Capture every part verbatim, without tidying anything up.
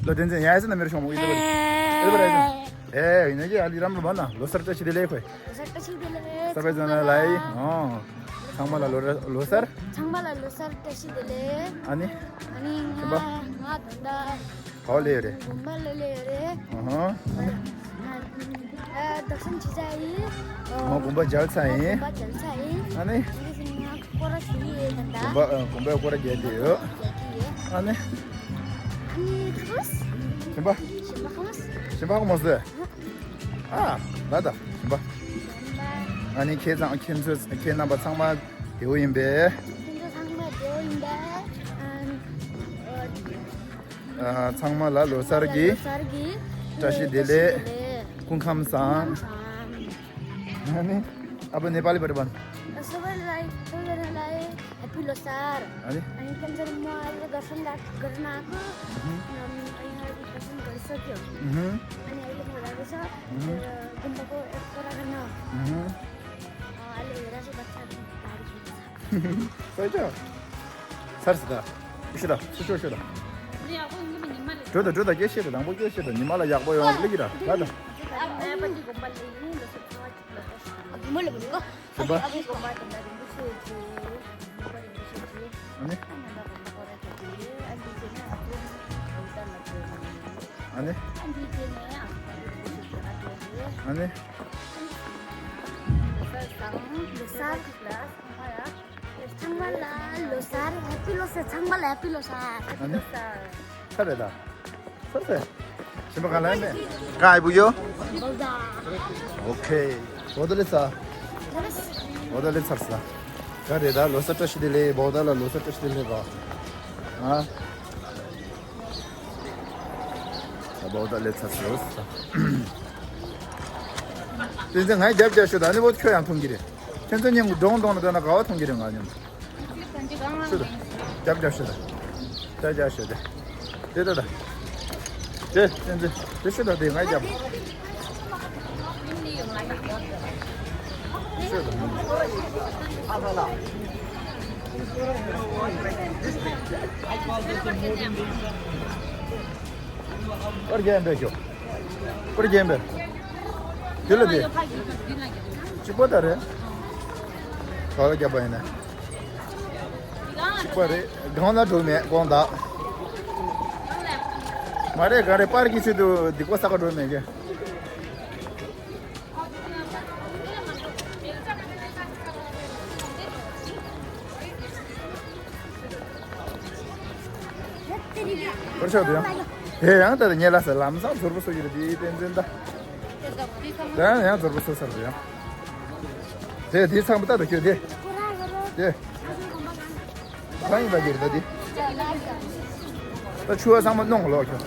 བསྟན་འཛིན་ཡ་ཡ་ཟེར་ན་མེར་ཤོང་མོ་ཡིན་པ་རེད། ཨེ་ཡིན་ན་ཀྱི་ཨ་ལི་རམ་རུ་མ་ན་ལོ་གསར་བཀྲ་ཤིས་བདེ་ལེགས་ཁོས། ལོ་གསར་བཀྲ་ཤིས་བདེ་ལེགས། གསར་པའི་ཚང་མ་ལ་ཡི་ཨོ། ཚང་མ་ལ་ལོ་ར་ལོ་གསར། ཚང་མ་ལ་ལོ་གསར་བཀྲ་ཤིས་བདེ་ལེགས། ཨ་ནི། ཨ་ནི་ང་ང་ད་ལྟ་ག་བ་ལས་ཡོད་རེད། དགོན་པ་ལ་ལས་ཡོད་རེད། ཨ་ཧ། ཨ་བདག་སེམས་ཆེ་ཆ་ཡིན། ང་དགོན་པ་མཇལ་ཚར་ཡིན། དགོན་པ་མཇལ་ཚར་ཡིན། ཨ་ནི། ང་སྐོར་ར་ཞུ་ཡི་ཡོད་ད་ལྟ། དགོན་པ་ཨ་དགོན་པའི་སྐོར་ར་རྒྱག་གི་ཡོད། རྒྱག་གི་ཡོད། ཨ་ནི། ཨ་ནི་ཁ་མོས། ཞིམ་པ། ཞིམ་པ་ཁ་མོས། ཞིམ་པ་ཁ་མོས་ཟེར། ཨ། ལ་ད་ཞིམ་པ། ཨ་ནི་ཁྱེད་ཚང་ཁྱེད་ཚོ་ཁྱེད་རྣམ་པ་ཚང་མ་བདེ་པོ་ཡིན་པས། ཁྱེད་ཚོ་ཚང་མ་བདེ་པོ་ཡིན་པས། ཨ། ཨ། ཚང་མ་ལ་ལོ་གསར་གྱི་ལོ་གསར་གྱི་བཀྲ་ཤིས་བདེ་ལེགས། བཀྲ་ཤིས་བདེ་ལེགས། སྐུ་ཁམས་བཟང་། སྐུ་ཁམས་བཟང་། ཨ་ནི། ཨ་ཕ་ནེ་པ་ལི་པར་བན། सबैलाई सबैजनालाई ह्याप्पी लोसार। अनि? अनि कमजोर म आज दर्शन गर-, गर्न आएको। हम्म। अनि यहाँ दर्शन गरिसक्यो। हम्म। अनि अहिले म जाँदैछ। हम्म। अ, गुम्बाको एक कुरा गर्न। हम्म। अ, अहिले हेरेर बच्चा गाडी खेल्छ। सही छ? सर्छ त। उसी त, सुसु उसी त। अनि अब उनको पनि निम्मा ले। जो त, जो त, के से त, दंगो के से त, निम्मा ला याक बोयो, लेकिन त, त। अब मैं पति गुम्बा ले ही, जैसे थोड़ा अब मैले भनेको। सुब्बा। अनि? अनि? अनि? छाङमाला लोसार, ह्याप्पी लोसार, छाङमाला ह्याप्पी लोसार। अनि? खै त? Sir sir. सिम्बा कहाँ लाने? कहाँ आइपुग्यो? बौद्ध। ओके। बौद्धले छ। बौद्धले छर्छ। कहाँ रे दा? लोसा टसिदिले, बौद्धला लोसा टसिदिले ग। हाँ? बौद्धले छर्छ। तिन चाहिँ ङाइ जब जब सुदा नि बहुत खोया थुंगिरे। तिन चाहिँ न्यङ डोङ डोङ दा न गावा थुंगिरे ङा न्यङ। ཤོད་དང་། རྒྱབ་རྒྱབ་ཤོད་དང་། རྒྱབ་རྒྱབ་ཤོད་དང་། དེ་ད་ད། དེ་དེ་དེ་དེ་དེ་ཤོད་དང་དེ་ང་རྒྱབ། ཤོད་དང་། པར་རྒྱན་པས་ཤོག་པར་རྒྱན་པས། དེ་ལ་དེ། གཅིག་པ་ད་རེད། ག་ལ་རྒྱབ་པ་ཡིན་ན། གཅིག་པ་རེད། སྒང་ལ་འགྲོ་མེད་དགོངས་དག་མ་རེད་ག་རེད་པར་གྱི་ཆེད་དུ་སྡིག་པ་བསགས་འགྲོ་མེད་ཀྱི། པར་ཆག་དུ་ཡང་། དེ་ཡང་ད་ཉེ་ལ་ས་ལམ་སང་ཟོར་པོ་སོ་ཡོད་དེ་བསྟན་འཛིན་ད། ད་ཡང་ཡང་ཟོར་པོ་སོ་སར་དུ་ཡང་། དེ་དེ་ཚང་མ་ད་དུ་ཁྱོད་དེ། དེ། གང་ཡིན་པ་གྱིར་ད་དེ། ད་ཆུ་བ་ཚང་མ་གནོང་ལོག་ཁྱོད།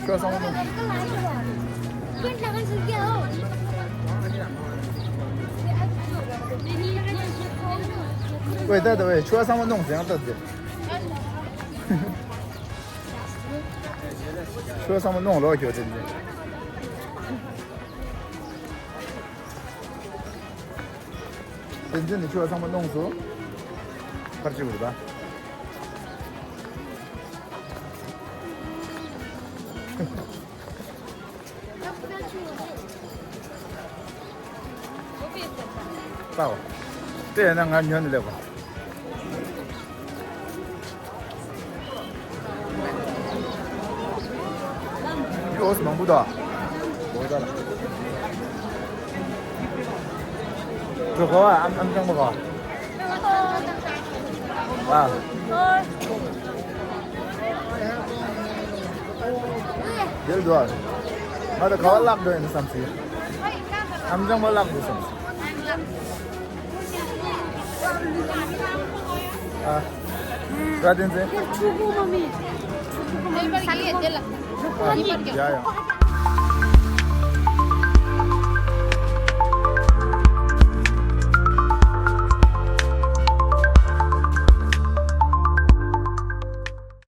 ཆུ་བ་ཚང་མ་གནོང་། ཝེ་ད་ད་ཝེ་ཆུ་བ་ཚང་མ་གནོང་ཟེར་ཡང་ད་དེ། ཆུ་བ་ཚང་མ་གནོང་ལོག་ཁྱོད་དེ་འདི། བསྟན་འཛིན་ནི་ཆུ་བ་ཚང་མ་གནོངས་སོ། ཕར་ཅི་བུར་ད། ལྟའོ། དེ་ཡིན་ན་ང་ཉོན་ནས་སླེབས་པ། ཡོས་མང་པོ་དང་། འོ་ད་ལ། ཁྱོད་གོ་བ་ཨམ་ཨམ་ཅང་པོ་གོ། ཨ། དེར་འདུག་ཨ། ང་ད་ག་བ་བརླག་འགྲོ་ཡིན་བསམ་སི། ཨམ་ཅང་པོ་བརླག་འགྲོ་བསམ་སི། ཨ། བཀའ་དྲིན་ཆེ། ཕྱུ་པ་མ་མི། ཕྱུ་པ་མ་མི། ཡ་ཡ།